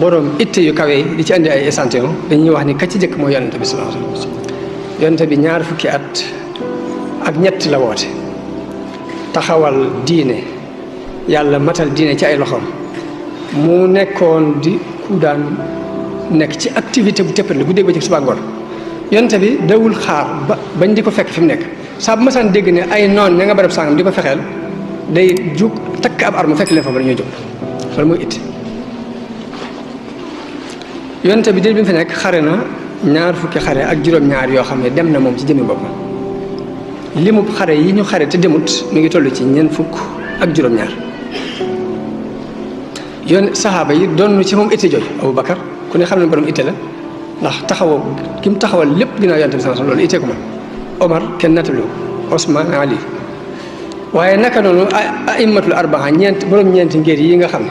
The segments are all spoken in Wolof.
borom itte yu kawe yi di ci andi ay échantillon dañuy wax ni ka ci jëkk mooy yonente bi sallallahu alayhi wasallam. yonente bi ñaar fukki at ak ñett la woote taxawal diine yàlla matal diine ci ay loxoom mu nekkoon di ku daan nekk ci activité bu tëppale guddeeg ba ci suba ngoon yonente bi dawul xaar ba bañ di ko fekk fi mu nekk saa bu ma saan dégg ne ay noon ña nga barab sàngam di ko fexeel day jug takk ab arme fekk leen fa ba ñuy jóg loolu mooy it yonente bi bi mu fi nekk xare na ñaar fukki xare ak juróom-ñaar yoo xam ne dem na moom ci jëmmi boppam limub xare yi ñu xare te demut mi ngi toll ci ñeent fukk ak juróom-ñaar yoon saxaaba yi doon ci moom itte jooju Abu Bakar ku ne xam ne borom itte la ndax taxawoo ki mu taxawal lépp ginnaaw yonente bi sallallahu alayhi wasallam loolu itte ko man Omar kenn nattalu Ousmane Ali waaye naka noonu aimmatul arbaa borom ñeenti ngir yi nga xam ne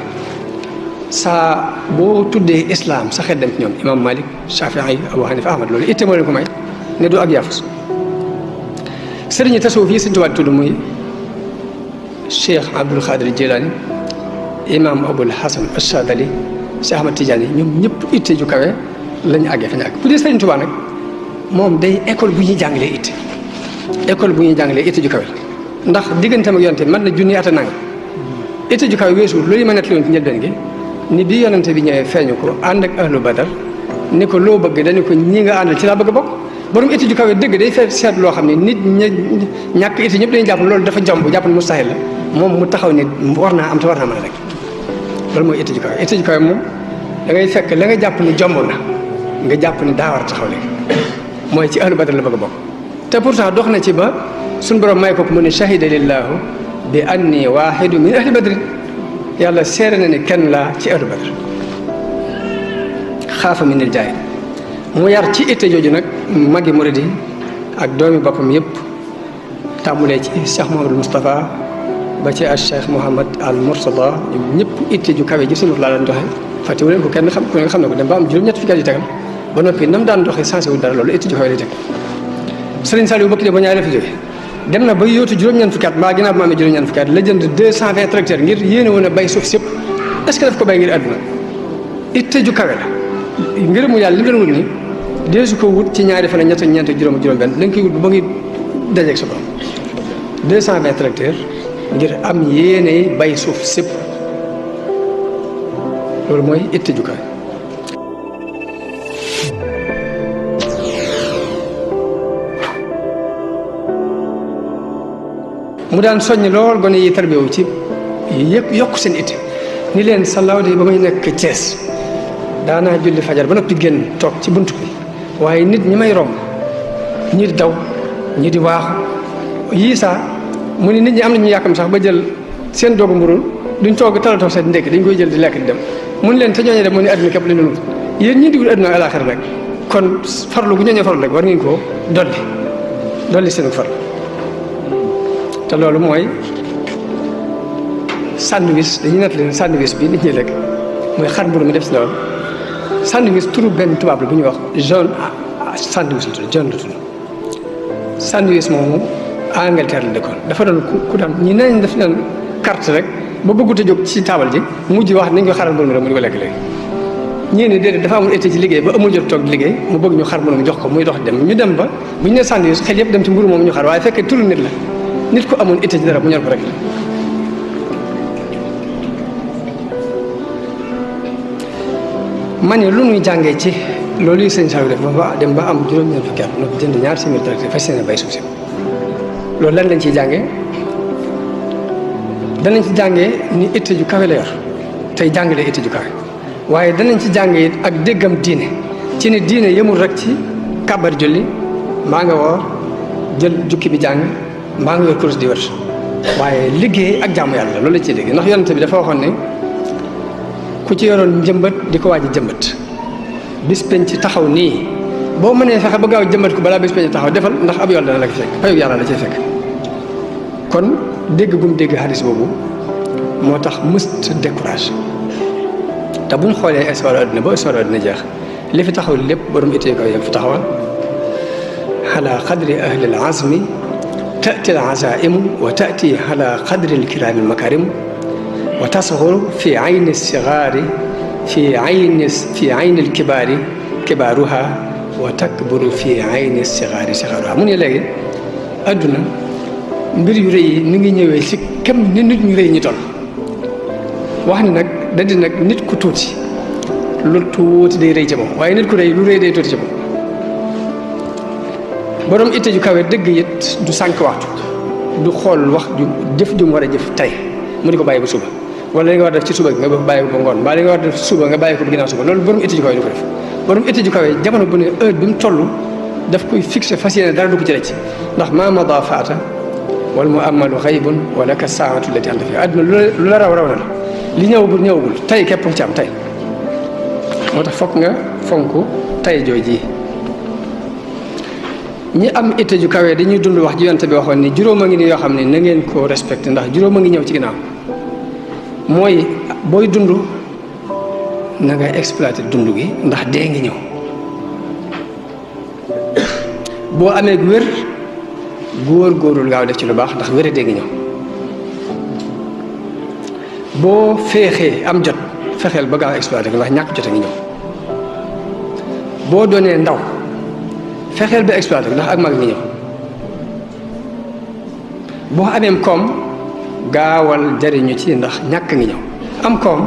saa boo tuddee islam sa xel dem ci ñoom imam Malik Shafii Abu Hanifa Ahmad loolu itte moo leen ko may ne du ak yaafus sëriñ tasawuf yi Sëriñ Tuubaa tudd muy Cheikh Abdul Xaadir Jilaani imam Abul Hasan Achadali Cheikh Ahmad Tidiane ñoom ñëpp itte ju kawe lañu àggee fa ñu àgg bu dee Sëriñ Tuubaa nag moom day école bu ñuy jàngalee itte école bu ñuy jàngalee itte ju kawe ndax digganteem ak yonente bi mën na junni at a nang itte ju kawe weesu loolu yi ma nettali woon ci njëlbeen gi ni bi yonente bi ñëwee feeñu ko ànd ak ahlu badar ni ko loo bëgg dañu ko ñi nga àndal ci laa bëgg a bokk borom itte ju kawe dëgg day fee seet loo xam ne nit ñàkk itte ñëpp dañuy jàpp loolu dafa jomb jàpp ne mustahil la moom mu taxaw ni war naa am te war naa mën a rek loolu mooy itte ju kawe itte ju kawe moom da ngay fekk la nga jàpp ni jomb na nga jàpp ni daa war a taxaw léegi mooy ci ahlu badar la bëgg a bokk te pourtant dox na ci ba suñu borom may ko mu ne shahida lillahu bi anni waahidu min ahli badrin yàlla seere na ne kenn laa ci ahlu badr xaafa minil jaay mu yar ci itte jooju nag magi murid yi ak doomi boppam yëpp tàmmulee ci Cheikh Mouhamadou Moustapha ba ci al Cheikh Mouhamad al Murtada ñoom ñëpp itte ju kawe ji suñu laa daan doxe fàttewu leen ko kenn xam ku ne nga xam ne ko dem ba am juróom-ñett fukki at yi tegal ba noppi nam daan doxee sensé wu dara loolu itte ju kawe lay teg Serigne Saliou bokki de ba ñaari la fi jóge dem na ba yóotu juróom-ñeent fukki at mbaa ginnaaw bu ma amee juróom-ñeent fukki at la jënd 220 tracteurs ngir yéene woon a bay suuf si yëpp est-ce que daf ko bay ngir àdduna itte ju kawe la ngërëmu yàlla li mu doon wut ni deesu ko wut ci ñaari fan ak ñett ñeent juróom benn da nga koy wut ba ngi dajeeg sa borom 220 tracteurs ngir am yéene bay suuf si yëpp loolu mooy itte ju kawe mu daan soññ lool gone yi tarbiyewu ci yëpp yokk seen itte ni leen sallaaw de ba may nekk Thiès daanaa julli fajar ba noppi génn toog ci bunt bi waaye nit ñi may romb ñi di daw ñi di waaxu yii saa mu ni nit ñi am na ñu yàkkam sax ba jël seen doogu mburul duñ toog talatoo seen ndekki dañ koy jël di lekk di dem mun leen te ñooñu dem mu ni adduna képp la ñu wut yéen ñii di wut adduna alaaxira rek kon farlu gu ñooñu farlu rek war ngeen koo dolli seen farlu te loolu mooy sandwich dañuy natt leen sandwich bi nit ñi lekk mooy xar mburu mi def si loolu sandwich turu benn tubaab la bu ñuy wax jaune sandwich la tudd jaune la tudd sandwich moomu Angleterre la dëkkoon dafa doon ku daan ñi nañ def naan carte rek ba bëggut a jóg ci taabal ji mujj wax nañ ko xaral mburu mi rek mu di ko lekk léegi ñii ne déedéet dafa amul été ci liggéey ba amul jot toog di liggéey mu bëgg ñu xar mburu mi jox ko muy dox dem ñu dem ba bu ñu nee sandwich xel yëpp dem ci mburu moomu ñu xar waaye fekkee turu nit la nit ku amoon itte ci dara mu ñor ko rek la ma ne lu nuy jàngee ci loolu yi sëñ Saliou def ba dem ba am juróom-ñeent fukki at nag jënd ñaar si mille tracteurs fas yéene bay suuf si loolu lan lañ ciy jàngee danañ ci jàngee ni itte ju kawe la yor tey jàngalee itte ju kawe waaye danañ ci jàngee ak déggam diine ci ne diine yemul rek ci kàbbar julli maa nga woor jël jukki bi jàng mbaa nga yor kurus di wër waaye liggéey ak jaamu yàlla loolu la ciy dégg ndax yonent bi dafa waxoon ne ku ci yoroon njëmbat di ko waaj a jëmbat bis penc ci taxaw nii boo mënee fexe ba gaaw jëmbat ko balaa bis penc taxaw defal ndax ab yoon dana la ko fekk payu yàlla la ciy fekk kon dégg gum dégg hadis boobu moo tax mëst décourage te buñ xoolee histoire àdduna ba histoire àdduna jeex li fi taxaw lépp borom ittee ko yem fi taxawal ala qadri ahli al azmi تأتي العزائم وتأتي على قدر الكرام المكارم وتصغر في عين الصغار fi aynil kibaaruha wa takburu fi ayni sigaaruha mu ne léegi adduna mbir yu rëy yi ni ngi ñëwee ci kem ni nit ñu rëy ñi toll wax ni nag da di nag nit ku tuuti lu tuuti day rëy ci moom waaye nit ku rëy lu rëy day tuuti ci moom borom itte ju kawe dëgg it du sànq waxtu du xool wax ju jëf ju mu war a jëf tey mu di ko bàyyi ba suba wala li nga war def ci suba nga bàyyi ko ba ngoon mbaa li nga war def suba nga bàyyi ko ba ginnaaw suba loolu borom itte ju kawe du ko def borom itte ju kawe jamono bu ne heure bi mu toll daf koy fixé fas yéene dara du ko ci rëcc ndax maa mada faata wal mu amalu xaybun wala ka saatu lati anta fi àdduna lu la raw na la li ñëwagul tey képp ci am tey moo tax foog nga fonk tey jooy ji ñi am itte ju kawe dañuy dund wax ji yonte bi waxoon ni juróom a ngi ni yoo xam ne na ngeen ko respecté ndax juróom a ngi ñëw ci ginnaaw mooy booy dund na nga exploité dund gi ndax dee ngi ñëw boo amee wér góorul gaaw def ci lu baax ndax wér dee ngi ñëw boo féexee am jot fexeel ba gaaw exploité ko ndax ñàkk jot a ngi ñëw boo doonee ndaw fexeel ba exploité ko ndax ak mag ngi ñëw boo ameem koom gaawal jariñu ci ndax ñàkk ngi ñëw am koom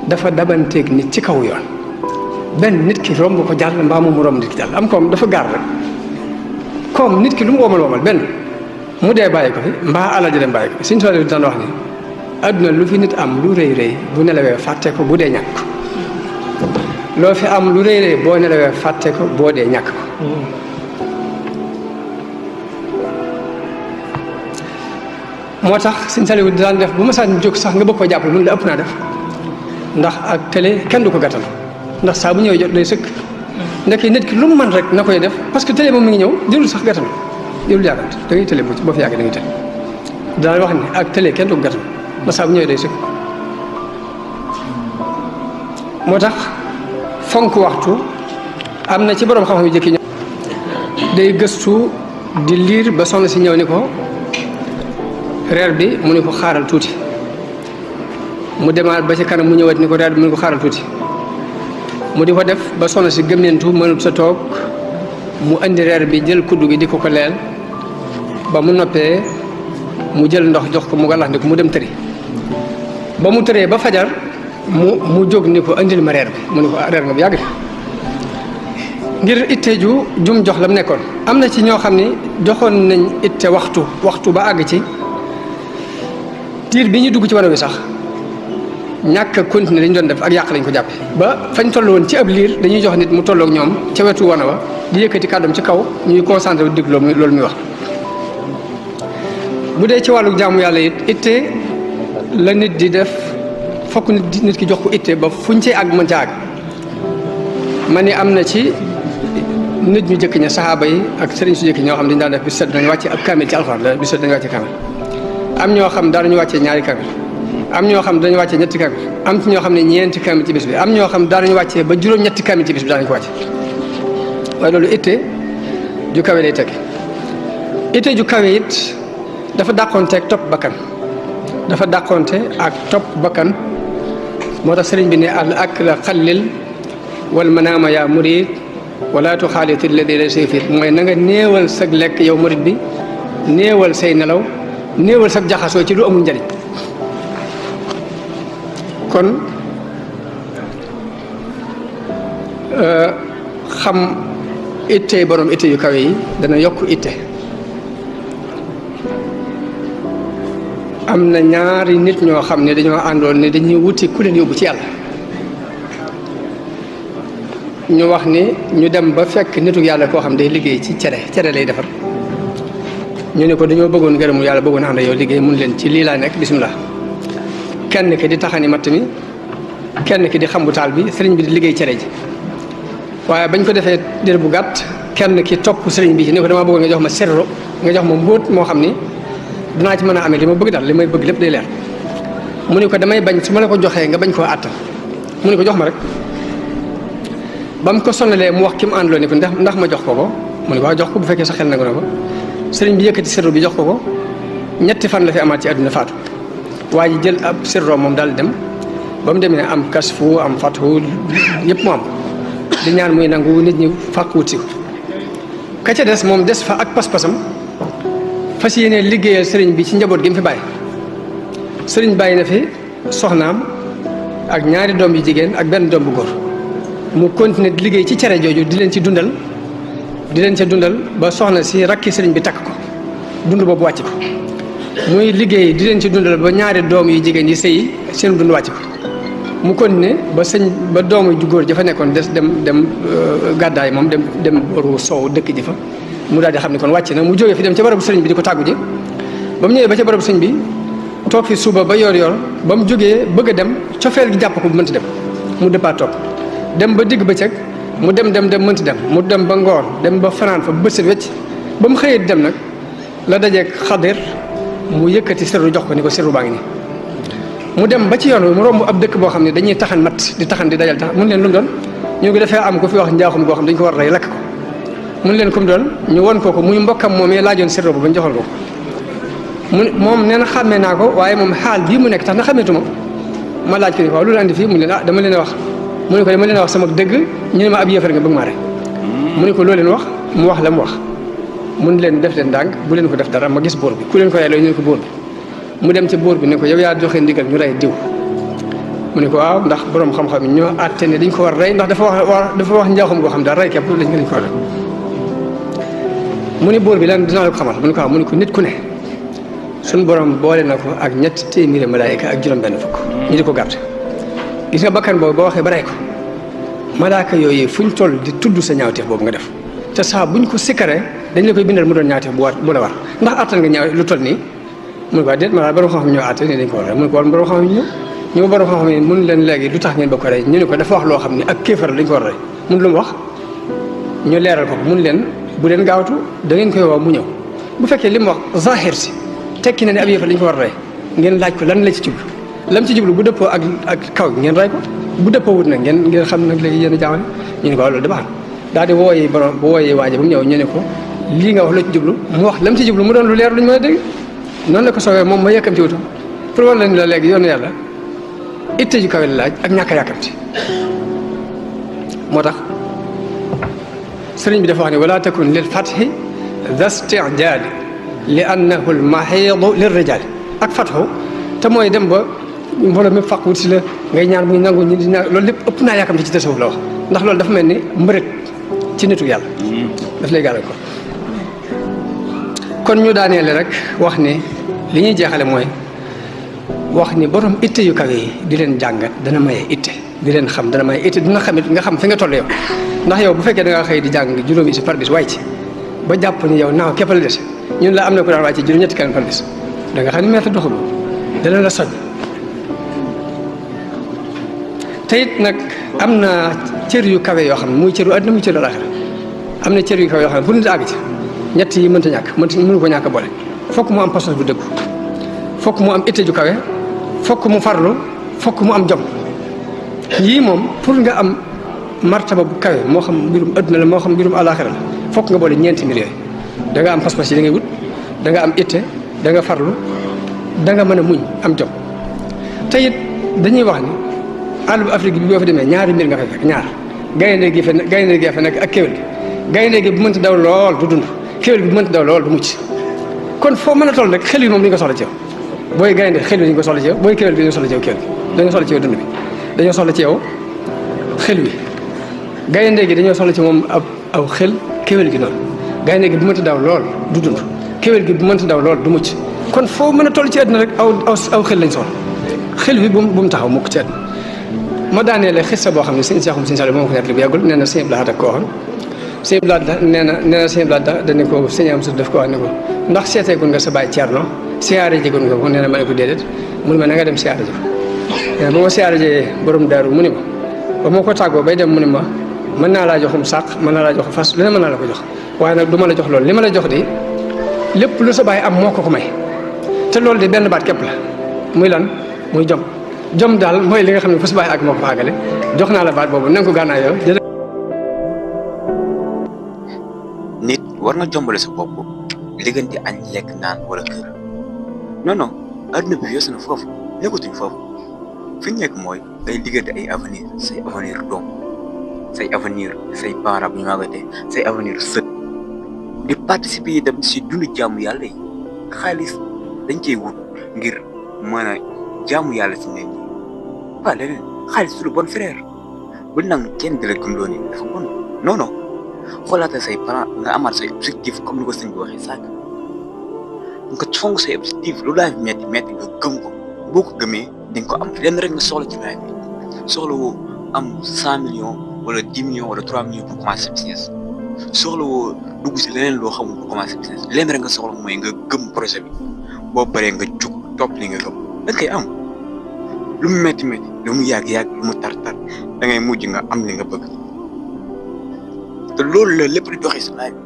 dafa dabanteeg nit ci kaw yoon benn nit ki romb ko jàll mbaa mu romb nit ki jàll am koom dafa gaar rek koom nit ki lu mu womal benn mu dee bàyyi ko fi mbaa alal ji dem bàyyi ko fi suñu tool yi daan wax ni adduna lu fi nit am lu rëy bu nelawee fàtte ko bu dee ñàkk loo fi am lu rëy boo nelawee fàtte ko boo dee ñàkk ko moo tax Sëñ Saliou daan def bu ma saan jóg sax nga bëgg ko jàppale mun la ëpp naa def ndax ak télé kenn du ko gàttal ndax saa bu ñëwee jot day sëkk ndeke nit ki lu mu mën rek na koy def parce que télé moom mi ngi ñëw jëlul sax gàttal jëlul yàggante da ngay télé boo fi yàggee da ngay télé daan wax ni ak télé kenn du ko gàttal ndax saa bu ñëwee day sëkk moo tax fonk waxtu am na ci borom xam-xam yu jëkki ñëw day gëstu di liir ba soxna si ñëw ni ko reer bi mu ni ko xaaral tuuti mu demaat ba ci kanam mu ñëwaat ni ko reer bi mu ni ko xaaral tuuti mu di ko def ba soxna si gëmmentu mënut sa toog mu indi reer bi jël kuddu gi di ko leel ba mu noppee mu jël ndox jox ko mu gàllax ndi ko mu dem tëri ba mu tëree ba fajar mu jóg ni ko indil ma reer bi mu ni ko reer nga bu yàgg ngir itte jum jox la mu nekkoon am na ci ñoo xam ni joxoon nañ itte waxtu ba àgg ci tiir bi ñu dugg ci wanag wi sax ñàkk a continuer li ñu doon def ak yàq lañ ko jàppe ba fañ toll woon ci ab liir dañuy jox nit mu tolloog ñoom ca wetu wana wa di yëkkati kàddoom ci kaw ñuy concentré wu dégg loolu muy wax bu dee ci wàllu jaamu yàlla it itte la nit di def fokk nit ki jox ko itte ba fuñ cee àgg mën ca àgg ma ni am na ci nit ñu jëkk ña saxaaba yi ak sëriñ su jëkk ñoo xam dañu daan def bis set dañu wàcce ab kaamil ci alxuraan la bis set dañu wàcce kaamil am ñoo xam daanañu wàccee ñaari kaamil am ñoo xam dañu wàccee ñetti kaamil am ci ñoo xam ne ñeenti kaamil ci bis bi am ñoo xam daanañu wàccee ba juróom-ñetti kaamil ci bis bi daanañu ko wàcce waaye loolu itte ju kawe lay teg itte ju kawe it dafa dàqonte ak topp bakkan dafa dàqonte ak topp bakkan moo tax sëriñ bi ne al akla xallil wal manaama yaa murid wala tuxaaliti alladi laysa yufiid mooy na nga néewal sag lekk yow murid bi néewal say nelaw néewal sag jaxasoo ci lu amul njariñ kon xam itte borom itte yu kawe yi dana yokk itte am na ñaari nit ñoo xam ne dañoo àndoon ne dañuy wuti ku leen yóbbu ci yàlla ñu wax ni ñu dem ba fekk nitu yàlla koo xam day liggéey ci cere lay defar ñu ne ko dañoo bëggoon ngërëmu yàlla bëggoon ànd yow liggéey mun leen ci lii laa nekk bismillah kenn ki di taxani matt mi kenn ki di xambu taal bi sëriñ bi di liggéey cere ji waaye bañ ko defee dir bu gàtt kenn ki topp sëriñ bi ni ko damaa bëggoon nga jox ma serro nga jox ma mbóot moo xam ni dinaa ci mën a amee li ma bëgg daal li may bëgg lépp day leer mu ne ko damay bañ su ma la ko joxee nga bañ koo àttan mu ne ko jox ma rek ba mu ko sonalee mu wax ki mu àndaloo ni ko ndax ma jox ko mu ne ko waaw jox ko bu fekkee sa xel nangu na ko sëriñ bi yëkkati serro bi jox ko ñetti fan la fi amaat ci àdduna faatu waa ji jël ab serro moom daal di dem ba mu demee am kasfu am fathu yëpp mu am di ñaan muy nangu nit ñi fàq wut si ko ka ca des moom des fa ak pas-pasam fas yéene liggéeyal sëriñ bi ci njaboot gi mu fi bàyyi sëriñ bàyyi na fi soxnaam ak ñaari doom yu jigéen ak benn doom bu góor mu continuer liggéey ci cere jooju di leen ca dundal ba soxna si rakki sëriñ bi takk ko dund boobu wàcc ko muy liggéey di leen ci dundal ba ñaari doom yu jigéen yi sëy seen dund wàcc ko mu continuer ba doomu ju góor jafa nekkoon dem gàddaay moom dem boru soow dëkk ji fa mu daal di xam ne kon wàcc na mu jógee fi dem ca barabu sëriñ bi di ko tàggu ji ba mu ñëwee ba ca barabu sëriñ bi toog fi suba ba yor ba mu jógee bëgg a dem cofeel gi jàpp ko bu mënti dem mu dëppaat toog dem ba digg bëccëg mu dem mënti dem mu dem ba ngoon dem ba fanaan fa bët set wecc ba mu xëyee dem nag la dajeeg Xadir mu yëkkati sirru jox ko ni ko sirru baa ngi nii mu dem ba ci yoon wi mu romb ab dëkk boo xam ne dañuy taxan mat di taxan di dajal tax mun leen lu mu doon ñu ngi dafay am ko fi wax njaaxum goo xam dañ ko war a rey lakk ko mun leen comme doon ñu won ko muy mbokkam moom yi laajoon sirru ba ñu joxal ko moom nee na xàmmee naa ko waaye moom xaal bii mu nekk tax na xàmmeetuma ma laaj ko ni ko waaw loolu andi fii mu leen dama leen a wax mu ne ko dama leen a wax sama dëgg ñu ne ma ab yëfar nga bëgg maa rey mu ne ko loo leen wax mu wax la mu wax mun leen def leen ndànk bu leen ko def dara ma gis buur bi ku leen ko rey loo ñu ne ko buur bi mu dem ci buur bi ne ko yow yaa joxe ndigal ñu rey diw mu ne ko waaw ndax borom xam-xam yi ñoo àtte ne dañ ko war a rey ndax dafa wax njaaxum goo xam daal rey képp lañ ko war a mu ne buur bi lan dinaa la ko xamal mu ne ko waaw mu ne ko nit ku ne suñu borom boole na ko ak ñetti téeméeri malaayika ak juróom-benn fukk ñu di ko gàtt gis nga bakkan boobu boo waxee ba rey ko malaaka yooyu fuñ toll di tudd sa ñaawteef boobu nga def te saa buñ ko sikkaree dañ la koy bindal mu doon ñaawteef bu la war ndax attan nga ñaaw lu toll nii mu ne ko déet ma borom xam-xam ñoo àtte ne dañ ko war a mu ne ko war borom xam-xam ñëw borom xam-xam yi mun leen léegi lu tax ngeen ba ko rey ñu ne ko dafa wax loo xam ne ak kéefar dañ ko war a rey mun lu mu wax ñu leeral ko mun leen bu leen gaawtu da ngeen koy woo mu ñëw bu fekkee li mu wax zahir si tekki na ne ab yëfar dañ ko war a rey ngeen laaj ko lan la ci jublu lam ci jublu bu dëppoo ak kaw ngeen rey ko bu dëppoo wut nag ngeen xam nag léegi yéen a jaawale ñu ne ko loolu da baax daal di wooyi borom bu wooyee waaje ba mu ñëw ñu ne ko lii nga wax la ci jublu mu wax lam ci jublu mu doon lu leer luñu mën a dégg noonu la ko soowee moom ma yàkkamti wutam pour war leen la léegi yoonu yàlla itte ju kawe la laaj ak ñàkk a yàkkamti moo tax sëriñ bi dafa wax ne wala takun lil fathi dha isti'jali li annahu al mahidu lir rijali ak fathu te mooy dem ba mbooloo mi fàq wut si la ngay ñaan muy nangu ñi di ñaan loolu lépp ëpp naa yàkkamti ci tasawuf la wax ndax loolu dafa mel ni mbërëg ci nitu yàlla daf lay gàllankoor kon ñu daaneele rek wax ni li ñuy jeexale mooy wax ni borom itte yu kawe yi di leen jàngat dana maye itte di leen xam dana maye itte dina xamit nga xam fi nga toll yow ndax yow bu fekkee da nga xëy di jàng juróomi si par bis waay ci ba jàpp ni yow naaw képp la des ñun la am na ko daan waay ci juróom-ñetti kan par bis da nga xam ne meeta doxul dana la soñ te it nag am na cër yu kawe yoo xam ne muy cëru àddina muy cëru àllaaxira am na cër yu kawe yoo xam ne pour nit àgg ci ñett yi mënta ñàkk mënu ko ñàkk boole fokk mu am pas-pas bu dëggu fokk mu am itte ju kawe fokk mu farlu fokk mu am jom yii moom pour nga am martaba bu kawe moo xam mbirum àddina la moo xam mbirum àllaaxira la fokk nga boole ñeenti mbir yooyu da nga am pas-pas yi da ngay wut da nga am itte da nga farlu da nga mën a muñ am jom te it dañuy wax ni àll bu Afrique bi boo fa demee ñaari mbir nga fay fekk ñaar gaynde gi fa nekk ak kéwél gi gaynde gi bu mënta daw lool du dund kéwél gi bu mënta daw lool du mucc kon foo mën a toll rek xel yi moom dañu ko soxla ci yow booy gaynde xel yi dañu ko soxla ci yow booy kéwél gi dañu soxla ci yow kéwél gi dañoo soxla ci yow dund bi dañoo soxla ci yow xel wi gaynde gi dañoo soxla ci moom aw xel kéwél gi noonu gaynde gi bu mënta daw lool du dund kéwél gi bu mënta daw lool du mucc kon foo mën a toll ci àddina rek aw xel lañ soxla xel wi bu mu taxaw mukk ci àddina ma daaneele xissa boo xam ne sëñ Saliou moom ko nettali bu yàggul nee na sëñ Abdou Lahad ak koo xam sëñ Abdou Lahad nee na sëñ Abdou Lahad dañ ne ko sëñ am daf ko wax ne ko ndax seeteegul nga sa baay Thierno siyaare jegul nga ko nee na ma ne ko déedéet mu ne ma na nga dem siyaare ji ko ba ma siyaare jee borom daaru mu ne ma ba ma ko tàggoo bay dem mu ne ma mën naa laa joxum sàq mën naa laa jox fas lu ne mën naa la ko jox waaye nag du ma la jox loolu li ma la jox di lépp lu sa baay am moo ko may te loolu de benn baat képp la muy lan muy jom daal mooy li nga xam ne fu sa baay ak moo ko fa àggale jox naa la baat boobu na nga ko gànnaa yow nit war nga jombale sa bopp diggante añ lekk naan wala kër non non adduna bi yos na foofu nekkatuñ fi ñu nekk mooy ngay liggéeyante ay avenir say avenir doom say avenir say parents bu ñu màggatee say avenir sët di participer yi dem si dundu jaamu yàlla yi xaalis dañ cey wut ngir mën a jaamu yàlla si nit ñi pas leneen xaalis su lu bon frère bu nangu kenn di la gëmloo ni dafa bon non non xoolaatal say plan nga amaat say objectif comme ni ko sëñ bi waxee sànq nga fonk say objectif lu laay metti metti nga gëm ko boo ko gëmee di nga ko am lenn rek nga soxla ci laay bi soxla woo am 100 millions wala 10 millions wala 3 millions pour commencer business soxla woo dugg si leneen loo xamul pour commencer business lenn rek nga soxla mooy nga gëm projet bi boo paree nga jug topp li nga gëm da koy am lu mu métti métti lu mu yàgg-yàgg lu mu tar-tar da ngay mujj nga am li nga bëgg te loolu la lépp di doxee si laaj bi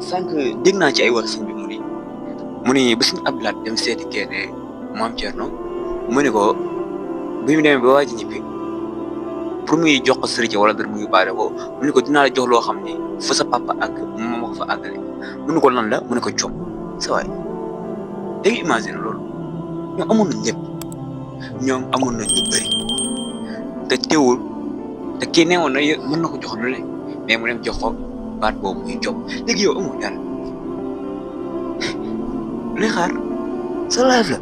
sànq dégg naa ci ay wax sëñ bi mu ni ba suñu ablaat dem seeti kenn maam Thierno mu ne ko bi mu demee ba waa ji ñibbi pour muy jox ko sëriñ wala dara muy baale ko mu ne ko dinaa la jox loo xam ne fa sa papa àgg moom moo ko fa àggale mu ne ko lan la mu ne ko jom sa waay da nga imaginer loolu ñoom amoon nañ lépp ñoom amoon nañ lu bëri te teewul te kii neewoon na mën na ko jox lu ne mais mu dem jox ko baat boobu muy jom léegi yow amoo dara li xaar sa life la